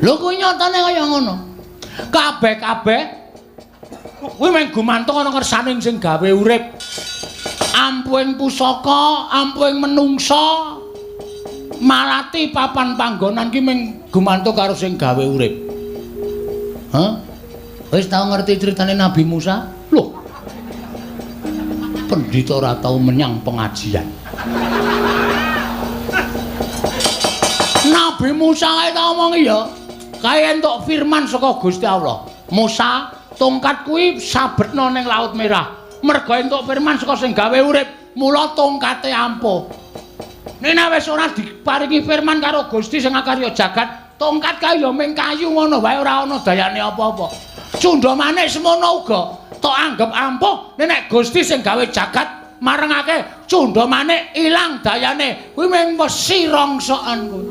Speaker 2: Lho kuwi nyatane kaya ngono.
Speaker 1: Kabeh-kabeh kuwi mung gumantung ana kersane sing gawe urip. Ampuhing pusaka, ampuhing menungsa, malati papan panggonan ki mung gumantung karo sing gawe urip.
Speaker 2: Hah? Wis tau ngerti critane Nabi Musa?
Speaker 1: Loh. Pendhita ora tau menyang pengajian. Nabi Musa kae tau omongi ya, kae entuk firman saka Gusti Allah. Musa, tongkat kuwi sabetna ning Laut Merah. Merga entuk firman saka sing gawe urip, mula tongkate ampuh. Nek wis ora diparingi firman karo Gusti sing akarya jagat, tongkat kae ya mung kayu ngono wae ora ana dayane apa-apa. Cundhamane semono uga tok anggep ampuh, nek Gusti sing gawe jagat marengake cundhamane ilang dayane, kuwi mung wesi rongsokan kuwi.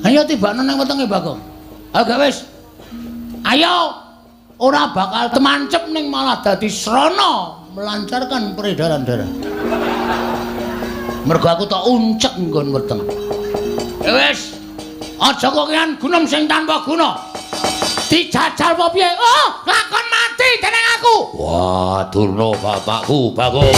Speaker 2: Ayo tibakno nang wetenge Bagong. Ayo gak wis. Ayo ora bakal temancep ning malah dadi srana melancarkan peredaran darah. Mergo aku tak uncek nggon weteng.
Speaker 1: Ya wis. Aja kokean gunem sing tanpa guna. Dijajal apa piye? Oh, lakon mati dening aku.
Speaker 2: Wah, Durna bapakku, Bagong.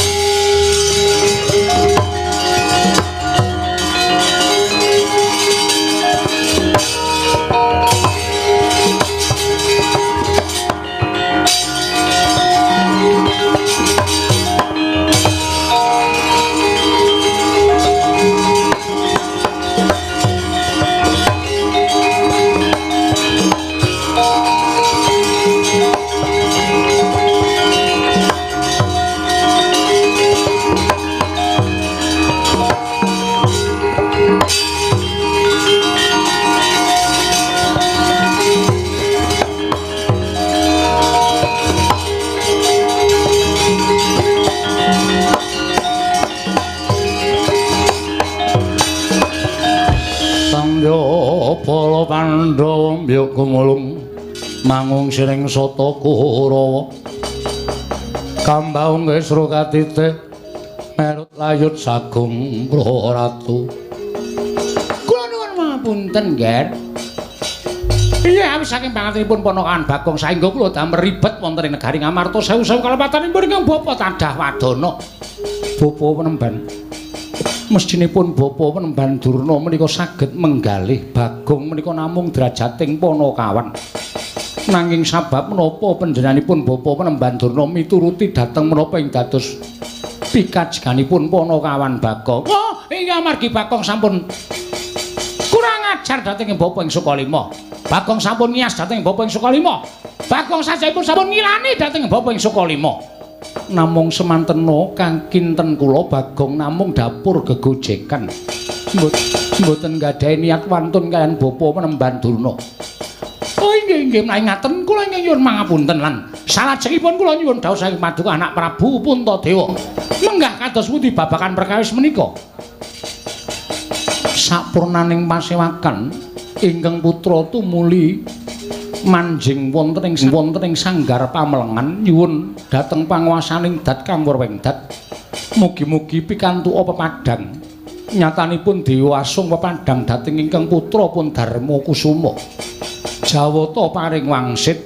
Speaker 2: Para Pandhawa mbyuk gumulung mangung siring sata Kurawa kambaung kesra katite merut layut sagung praratu.
Speaker 1: Kula nuwun pangapunten, Nger. Iya, awis saking pangatenipun ponakan Bagong saengga kula damel ribet wonten ing negari Ngamarta sewu-sewu kalepatanipun ingkang bapa tadah wadana.
Speaker 3: Bapa Penemban, mestinipun Bapa Penemban Durna menika saged menggalih Bagong menika namung drajating panakawan. Nanging sabab menapa panjenenganipun Bapa Penemban Durna mituruti dhateng menapa ing dados pikajeganipun panakawan Bagong?
Speaker 1: Oh, iya margi Bagong sampun kurang ajar dhateng Bapa ing Sukalima. Bagong sampun ngiyas dhateng Bapa ing Sukalima. Bagong sajaipun sampun ngilani dhateng Bapa ing Sukalima.
Speaker 3: Namung semantena kang kinten kula Bagong namung dapur gegojekan. Mboten gadhahi niat wantun kaliyan bapa Penemban Durna. Oh inggih inggih menawi ngaten kula ingkang nyuwun mangapunten lan salajengipun kula nyuwun dawuh saking paduka anak Prabu Puntadewa. Menggah kados pundi babagan perkawis menika? Sapurnaning pasewakan ingkang putra tumuli manjing wonten ing sanggar pamelengan nyuwun dhateng panguwasaning Dat Kang Wurwengdat. Mugi-mugi pikantuk pepadang. Nyatanipun Dewa Asung pepadang dhateng ingkang putra pun Darma Kusuma. Jawata paring wangsit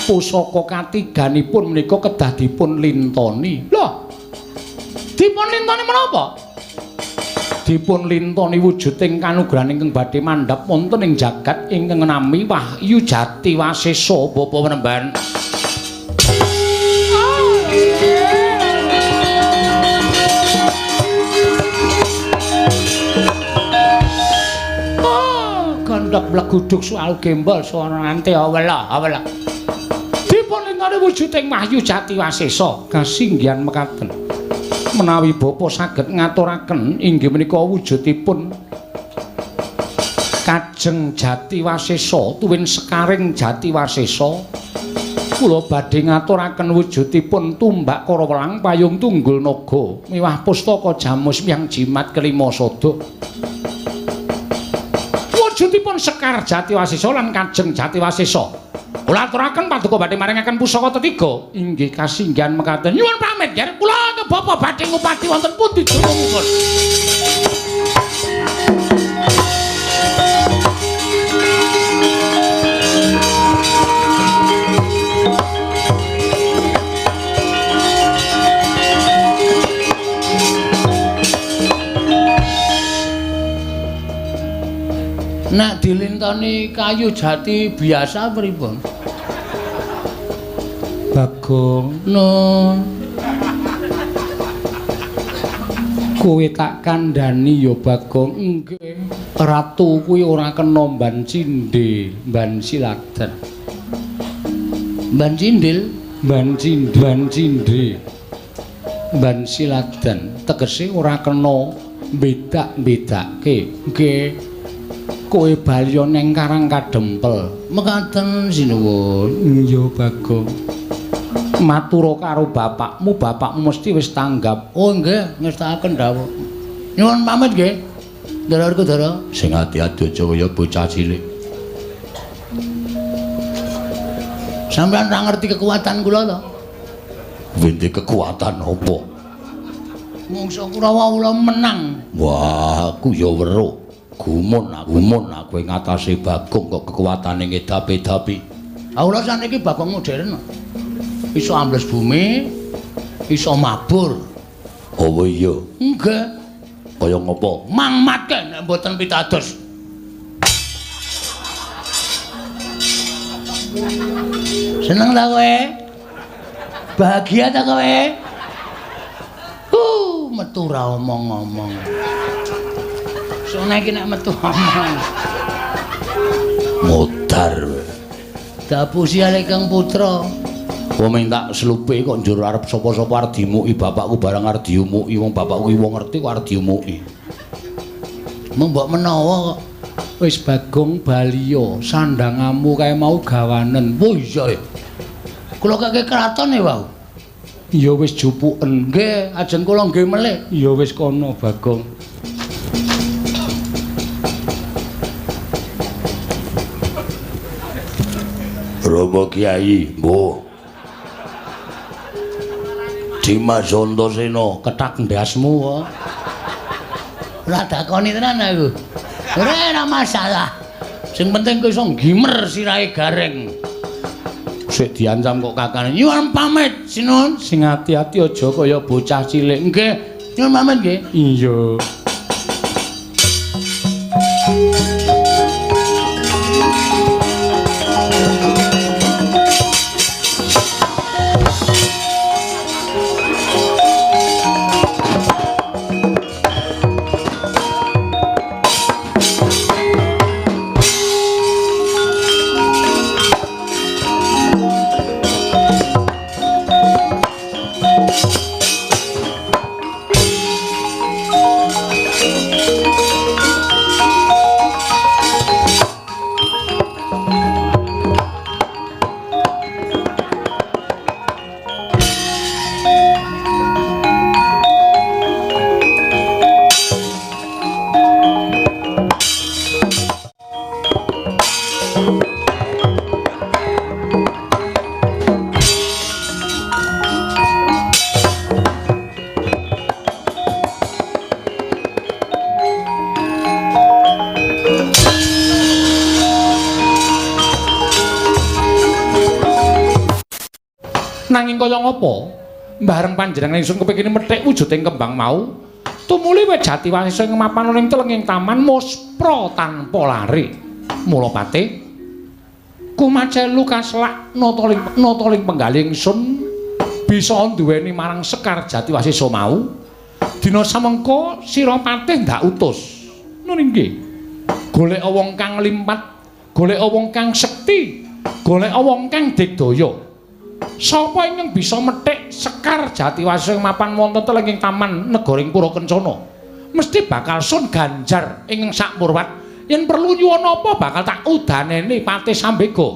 Speaker 3: pusaka katiganipun menika kedah dipun lintoni. Lho, dipun lintoni menapa? Dipun lintoni wujuding kanugrahan ingkang badhe mandhap wonten ing jagat ingkang nami Wahyu Jati Wasesa Bapa Penemban. Oh, gondok mleguduk soal gembol swara ante awela awela. Dipun lintoni wujuding Wahyu Jati Wasesa kasinggihan mekaten. Menawi bapa saged ngaturaken inggih menika wujudipun Kajeng Jati Wasesa tuwin sekaring Jati Wasesa, kula badhe ngaturaken wujudipun tumbak Karawelang payung tunggul naga miwah pustaka jamus miyang jimat kelima sada. Wujudipun Sekar Jati Wasesa lan Kajeng Jati Wasesa kula aturaken paduka badhe maringaken pusaka tetiga. Inggih kasinggihan mekaten. Nyuwun pamit yer kula ke bapa badhe ngupati wonten pundi durungipun.
Speaker 1: Nek dilintoni kayu jati biasa pripun?
Speaker 3: Bagong,
Speaker 1: nun.
Speaker 3: Kowe tak kandhani ya Bagong. Nggih. Ratu kuwi ora kena mban cindhe, mban siladan.
Speaker 1: Mban cindil,
Speaker 3: mban cindhe, mban cindhe. Mban siladan tegese ora kena bedak-bedake. Nggih. Kowe bali neng Karang Kadempel.
Speaker 1: Mekaten sinuwun.
Speaker 3: Iya Bagong. Matura karo bapakmu, bapakmu mesti wis tanggap.
Speaker 1: Oh nggih, ngestakaken dawuh. Nyuwun pamit nggih. Ndara Werkudara.
Speaker 2: Sing ati-ati aja kaya bocah cilik.
Speaker 1: Sampeyan ora ngerti kekuatan kula to?
Speaker 2: Wente kekuatan apa?
Speaker 1: Mungsa Kurawa kula menang.
Speaker 2: Wah, aku ya weruh. Gumun aku ing atase Bagong kok kekuatane ngedapi-dapi.
Speaker 1: Ha kula saniki Bagong modern. Iso ambles bumi, iso mabur.
Speaker 2: Oh iya.
Speaker 1: Nggih.
Speaker 2: Kaya ngopo?
Speaker 1: Mangmatke nek mboten pitados. Seneng ta kowe? Bahagia ta kowe? Metu ra omong-omong. Sone iki nek metu omong.
Speaker 2: Modar.
Speaker 1: Dapusi ale Kang Putra.
Speaker 2: Wong minta slupe kok njur arep sapa-sapa arep dimuki bapakku barang arep diumuki wong bapakku wong ngerti kok arep diumuki.
Speaker 1: Mbok menawa kok
Speaker 3: wis Bagong baliya sandangamu kae mau gawanen.
Speaker 1: Oh iya ya. Kula kake kraton e wau.
Speaker 3: Ya wis jupuken.
Speaker 1: Nggih, ajeng kula nggih melih.
Speaker 3: Ya wis kono Bagong.
Speaker 2: Romo Kiai, mbuh. Dimas Antasena
Speaker 3: kethak ndasmu kok.
Speaker 1: Ora dakoni tenan aku. Ora masalah. Sing penting kowe iso nggimer sirahe Gareng.
Speaker 3: Sik diancam kok kakane.
Speaker 1: Nyuwun pamit, sinuwun.
Speaker 3: Sing ati-ati aja kaya bocah cilik.
Speaker 1: Nggih, nyuwun pamit nggih.
Speaker 3: Iya.
Speaker 1: Nanging kaya ngapa? Bareng panjenengan ingsun kepengin methik wujuding kembang mau, tumuli wit jati wasesa ing mapan ning telenging taman muspra tanpa lari. Mula pate kumacelu kaslak nata ling penggalih ingsun bisa nduweni marang Sekar Jati Wasesa mau. Dina samengko sira patih ndak utus. Nun inggih. Golek wong kang limpat, golek wong kang sekti, golek wong kang digdaya. Sapa ingkang bisa methik Sekar Jati Wasesa ing mapan wonten telenging taman negaring Pura Kencana? Mesti bakal sun ganjar ing sak murwat. Yen perlu nyuwun apa bakal tak udaneni Patih Sambega.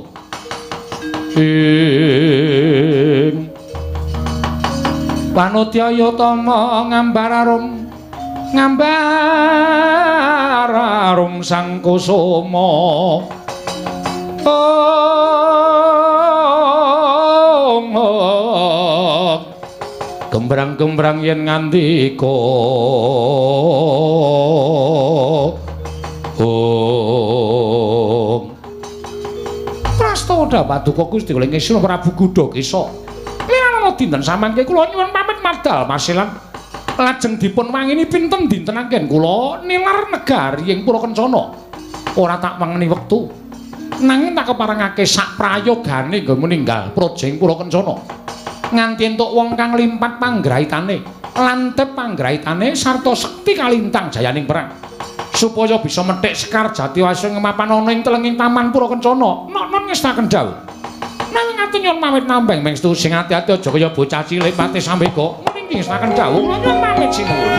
Speaker 1: Ing Panotyaya tama ngambar arum, ngambar arum sang kusuma. Gembrang-gembrang yen ngandika. Om. Prastawa paduka Gusti kula ingkang Sila Prabu Gudakesa. Lirana dinten samangke kula nyuwun pamit madal masilan. Lajeng dipun wangini pinten dinten anggen kula nilar negari ing Pura Kencana. Ora tak wangeni wektu. Nanging tak keparengake sak prayogane nggon meninggal praja ing Pura Kencana. Nganti entuk wong kang limpat panggraitane, lantip panggraitane sarta sekti kalintang jayaning perang. Supaya bisa methik Sekar Jati Wasesa ing mapan ana ing telenging taman Pura Kencana. Nok-nok ngestaken dawuh. Nanging ati nyuwun pamit nambeng mengstu sing ati-ati aja kaya bocah cilik Patih Sambega. Meniki ngestaken dawuh kula nyuwun pamit sinuwun.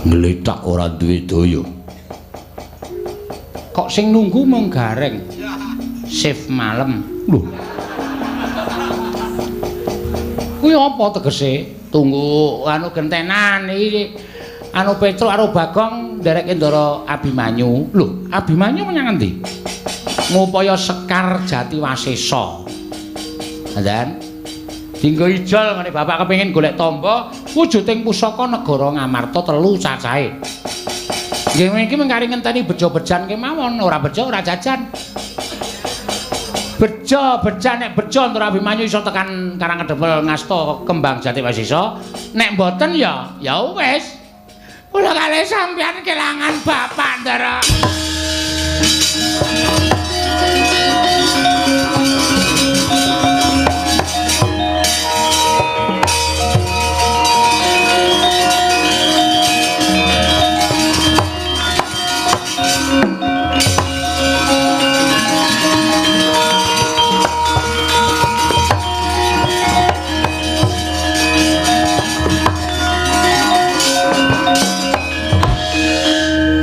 Speaker 2: Nglethak ora duwe daya.
Speaker 3: Kok sing nunggu mung Gareng. Shift malem.
Speaker 1: Lho.
Speaker 3: Kuwi apa tegese? Tunggu anu gentenan iki anu Petruk karo Bagong ndereke Ndara Abimanyu.
Speaker 1: Lho, Abimanyu menyang endi?
Speaker 3: Ngupaya Sekar Jati Wasesa. Ndan. Dinggo ijol ngene bapak kepengin golek tamba wujuding pusaka negara Ngamarta telu cacahe. Nggih iki mengkari ngenteni bejo-bejan kemawon, ora bejo ora jajan. Bejo bejan nek bejo Ndara Abimanyu iso tekan Karangkedempel ngasta kembang Jati Wasesa, nek mboten ya ya wis. Kula kalih sampeyan kelangan bapak Ndara.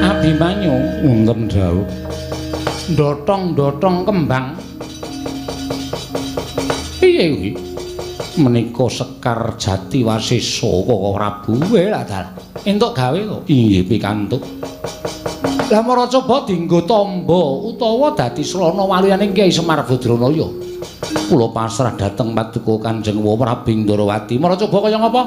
Speaker 1: Abimanyu wonten dawuh. Ndotong-ndotong kembang. Piye kuwi? Menika Sekar Jati Wasesa Koko Prabu. Lah dalah. Entuk gawe kok. Inggih pikantuk. Lah mara coba dienggo tamba utawa dadi srana waluyaning Kyai Semar Badranaya. Kula pasrah dhateng paduka Kanjeng Prabu Ndrawati. Mara coba kaya ngapa?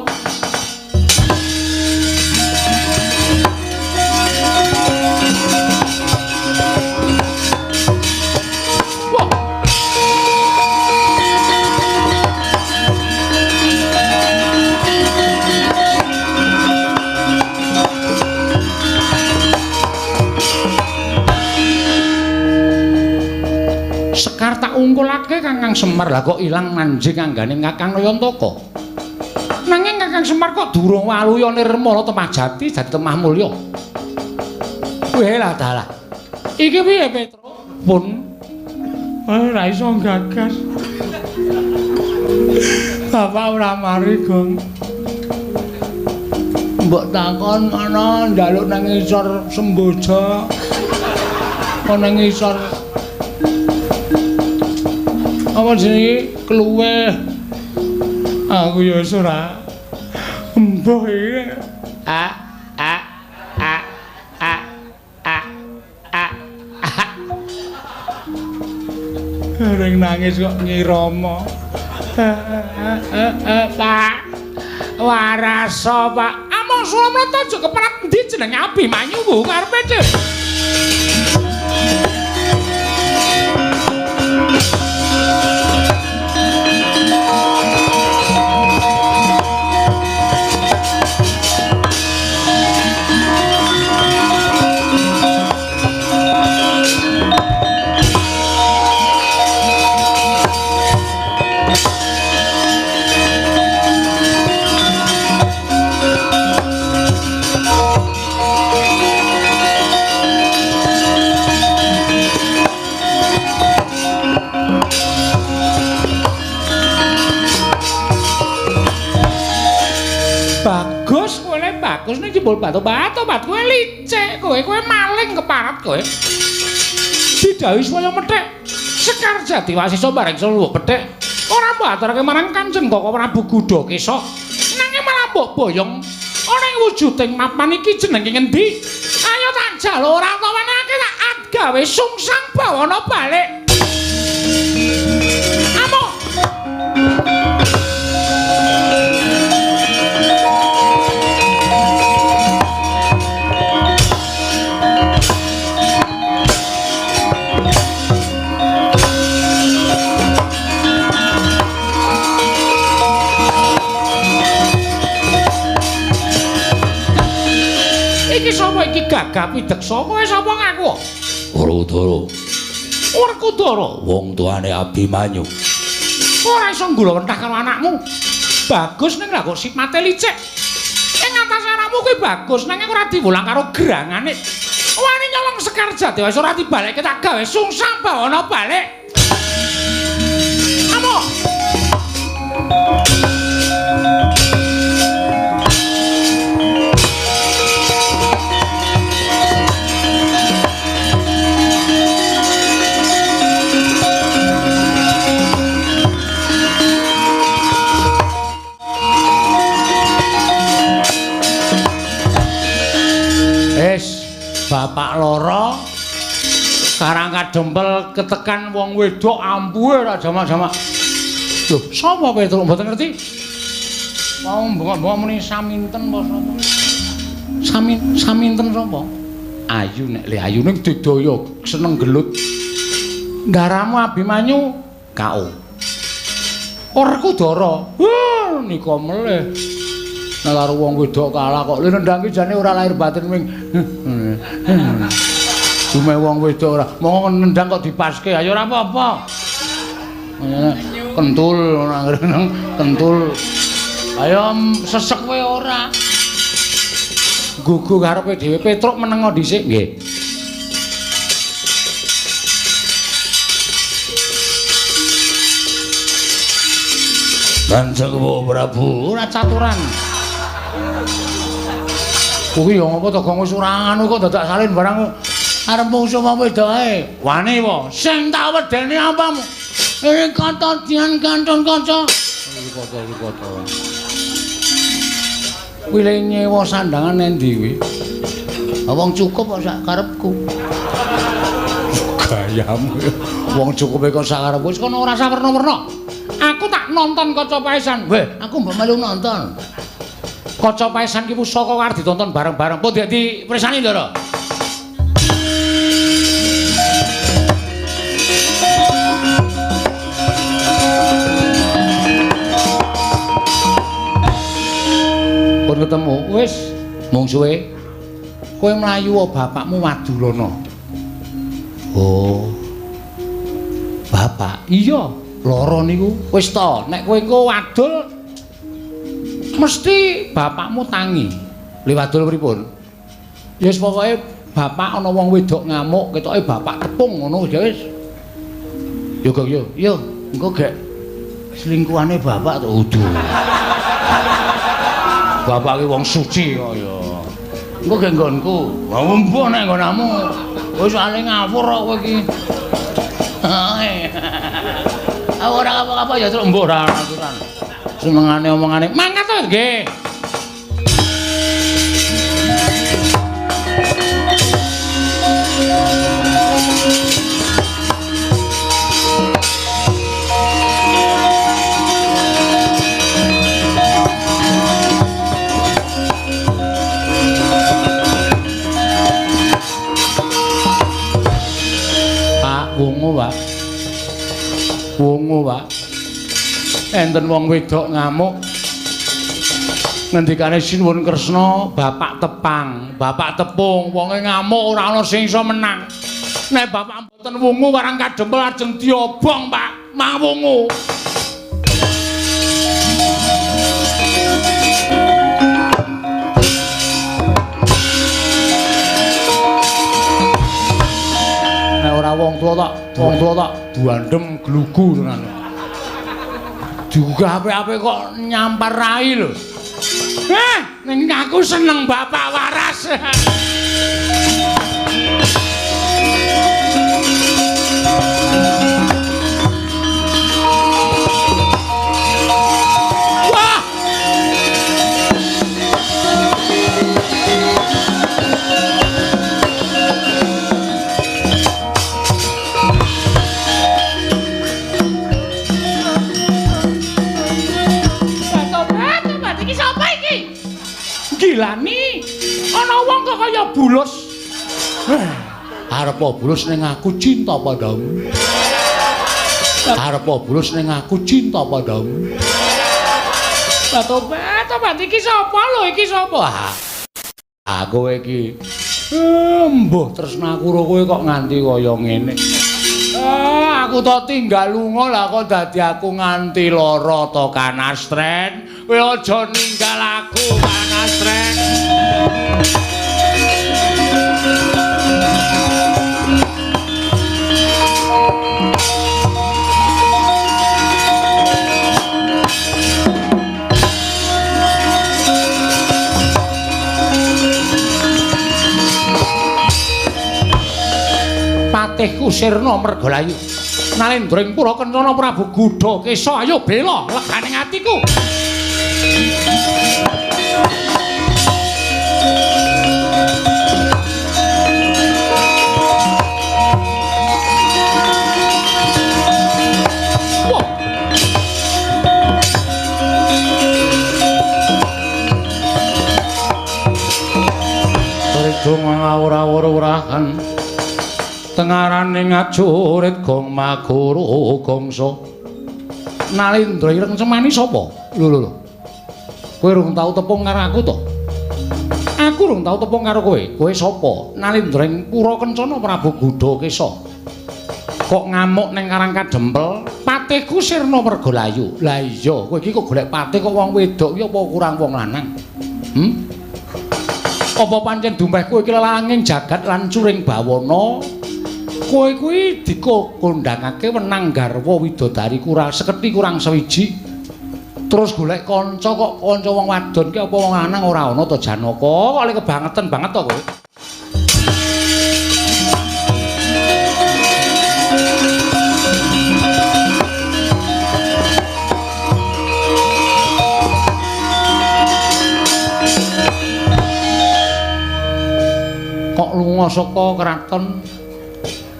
Speaker 1: Sekar tak ungkulake Kakang Semar, lah kok ilang manjing anggane Kakang Nayantaka. Nanging Kakang Semar kok durung waluya nirmala temah jati dadi temah mulya. Weh lah dalah. Iki piye Petruk? Pun
Speaker 4: ora iso gagas. Bapak ora mari, Gong. Mbok takon ana njaluk nang ngisor semboja. Ana ngisor apa jenenge kluweh. Aku ya wis ora embuh. Mbah iki. A a a a a a. Gareng nangis kok ngirama. Pak Waraso Pak. Among Sulamrata aja keperat endi jenenge Abimanyu bu karepe dhewe. Bagus kowe le bagus ning jebul batu-batu bat kowe licik kowe kowe maling keparat kowe. Didhawuhi supaya methik Sekar Jati Wasisa bareng seluwuh pethik ora mbok aturake marang Kanjeng Koko Prabu Gudakesa nanging malah mbok boyong ana ing wujuding mapan iki jenenge ngendi? Ayo tak jaluk ora tawanake tak gawe sungsang bawana balik. Amuk. Iki sapa iki gagah pideksa kowe sapa ngaku?
Speaker 2: Werkudara.
Speaker 4: Werkudara,
Speaker 2: wong tuane Abimanyu.
Speaker 4: Ora iso nggulawentah karo anakmu. Bagus ning lha kok sipate licik. Ing atase anakmu kuwi bagus nanging ora diwulang karo gerangane. Wani nyolong Sekar Jati wis ora dibalekke tak gawe sungsang bawana balik. Amuk. Bapak loro karang kadempel ketekan wong wedok ampuhe ora jamak-jamak. Lho, sapa Petruk mboten ngerti? Mau bengok-bengok muni saminten apa sapa? Saminten sapa? Ayu nek le ayu ning digdaya seneng gelut. Ndaramu Abimanyu KO. Werkudara. Wah, nika melih. Nek karo wong wedok kalah kok lho nendang ki jane ora lahir batin ming. Dume wong wedok ora. Monggo nendang kok dipaske ayo ora apa-apa. Kentul kentul. Ayo sesek kowe ora. Gugu karepe dhewe Petruk menengo dhisik nggih.
Speaker 2: Kanjeng Prabu
Speaker 4: ora caturan. Kuwi ya ngopo to gong wis ora anu kok dadak salin barang arep mungsuh wong wedoke. Wani po, sing tak wedeni apamu? Iki kata dian kantun kaca. Iki kata iki kata. Kuwi le nyewa sandangan endi kuwi? Wong cukup kok sak karepku. Gayamu. Wong cukupe kok sak karepku wis kono ora usah werna-werna. Aku tak nonton kaca paesan. Weh, aku mbok melu nonton. Kaca paesan ki pusaka arep ditonton bareng-bareng. Pun dadi presani, Ndara. Pun ketemu, wis mungsuhe. Kowe mlayu bapakmu Wadulana. Oh. Bapak, iya, lara niku. Wis to, nek kowe engko wadul mesti bapakmu tangi. Li wadul pripun? Ya wis pokoke bapak ana wong wedok ngamuk, ketoke bapak tepung ngono ya wis. Yo gek yo, yo engko gek selingkuhane bapak to udu. Bapak ki wong suci kok ya. Engko gek nggonku. Wah mbuh nek nggonamu. Wis ale ngawur kok kowe iki. Aku ora apa-apa ya truk mbuh ora aturan. Senengane omongane mangkat to nggih.
Speaker 3: Wungu, Pak. Enten wong wedok ngamuk. Ngendikane Sinuwun Kresna, bapak tepang, bapak tepung, wonge ngamuk ora ana sing iso menang. Nek bapak mboten wungu Karang Kadempel ajeng diobong, Pak. Mawungu. Nek ora wong tuwa tak duandem glugu tenan. Diunggah apik-apik kok nyampar rai lho. Ning aku seneng bapak waras. Wah! Tobat, iki sapa iki? Gilani, ana wong kok kaya bulus.
Speaker 1: Arep bulus ning aku cinta padamu. Arep bulus ning aku cinta padamu.
Speaker 4: Tobat, iki sapa lho, iki sapa?
Speaker 1: Ah, kowe iki. Mbuh tresna aku karo kowe kok nganti kaya ngene. Aku to tinggal lunga lah kok dadi aku nganti lara to Kanastren. Kowe aja ninggal aku Kanastren.
Speaker 3: Patihku sirna mergalayu. Nalendra ing pura kencana Prabu Gudhakesa, ayo bela legane atiku. Wah.
Speaker 1: Tridung ngawur-awur-urahan. Tengarane ngajurit gong maguru gongso.
Speaker 3: Nalendra ireng cemani sapa? Lho lho lho. Kowe rung tau tepung karo aku to? Aku rung tau tepung karo kowe. Kowe sapa? Nalendra ing pura kencana Prabu Gudhakesa. Kok ngamuk ning Karang Kadempel? Patihku sirna mergalayu. Lah iya, kowe iki kok golek patih kok wong wedok iki apa kurang wong lanang? Apa pancen dumeh kowe iki lelanging jagat lan curing bawana? Kowe kuwi dikondhangake wenang garwa widodari kurang seketi kurang sewiji. Terus golek kanca kok kanca wong wadon ki apa wong lanang ora ana to Janaka? Kok le kebangetan banget to kowe. Kok lunga saka kraton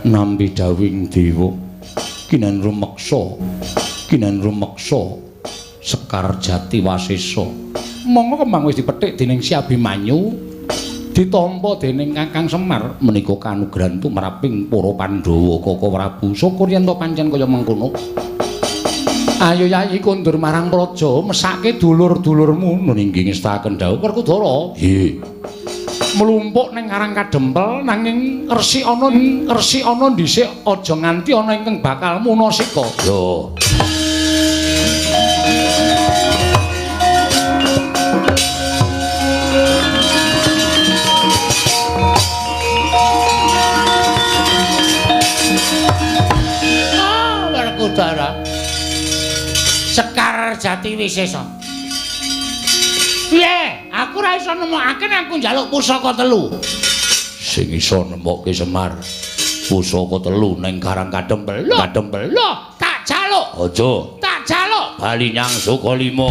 Speaker 1: nampi dawing dewa kinan rumeksa Sekar Jati Wasesa.
Speaker 3: Monggo kembang wis dipethik dening Si Abimanyu, ditampa dening Kakang Semar.
Speaker 1: Menika kanugrahan tumraping para Pandhawa Kaka Prabu.
Speaker 3: Syukur yen to pancen kaya mengkono. Ayo Yayi kondur marang praja, mesake dulur-dulurmu.
Speaker 1: Nun inggih ngestakaken dawuh
Speaker 3: Werkudara.
Speaker 1: Nggih.
Speaker 3: Mlumpuk ning Karang Kadempel nanging resik ana dhisik, aja nganti ana ingkang bakal munasika.
Speaker 1: Yo.
Speaker 4: Ah, Werkudara. Sekar Jati Wisesa. Piye? Aku ora iso nemokake nek aku njaluk pusaka telu.
Speaker 1: Sing iso nemokke Semar pusaka telu ning Karang Kadempel.
Speaker 4: Kadempel. Lho, tak jaluk.
Speaker 1: Aja.
Speaker 4: Tak jaluk.
Speaker 1: Bali nyang Sukalima.